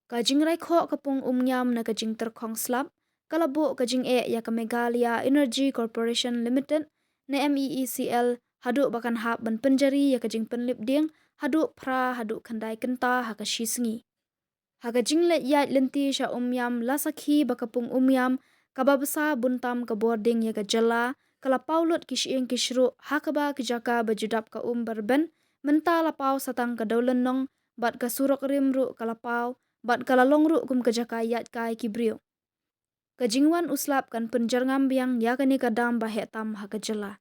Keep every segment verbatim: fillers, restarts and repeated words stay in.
Ka jingrai khoh ka pung Umïam na ka jingtyrkhong slap ka la buh ka jingeh ïa ka Meghalaya Energy Corporation Limited ne M E E C L haduh ba kan hap ban pynjari ïa ka jingpynlip dieng haduh phra haduh khyndai kynta ha ka shi sngi. Ha ka jingleit ïaid lynti sha Umïam la sakhi ba ka pung Umïam kaba bsa bun tam ka bording ïa ka jylla ka la paw lut ki shyieng ki shruh ha kaba ki jaka ba ju dap ka um ba rben mynta la paw sa tang ka dewlynnong bad ka surok rim ruh ka la paw bad ka la long ruh kum ka jaka ïaid kai ki briew. Ka jingwan u slap kan pynjyrngam biang ïa kane ka dam ba heh tam ha ka jylla.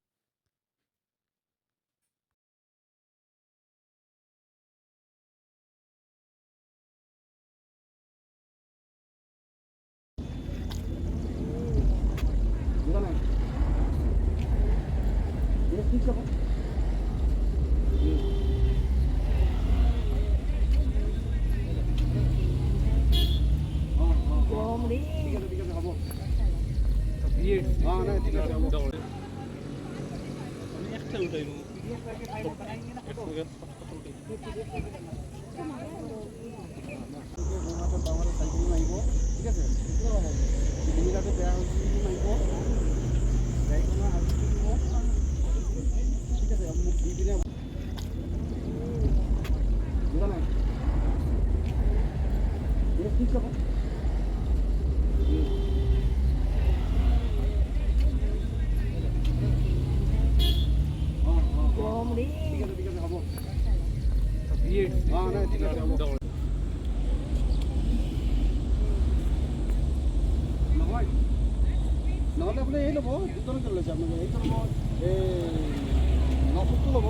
নহয়, নহ'লে আপুনি এই ল'ব, দুটা লৈ যাম, এইটো ল'ব, এই নশ সত্তৰ ল'ব।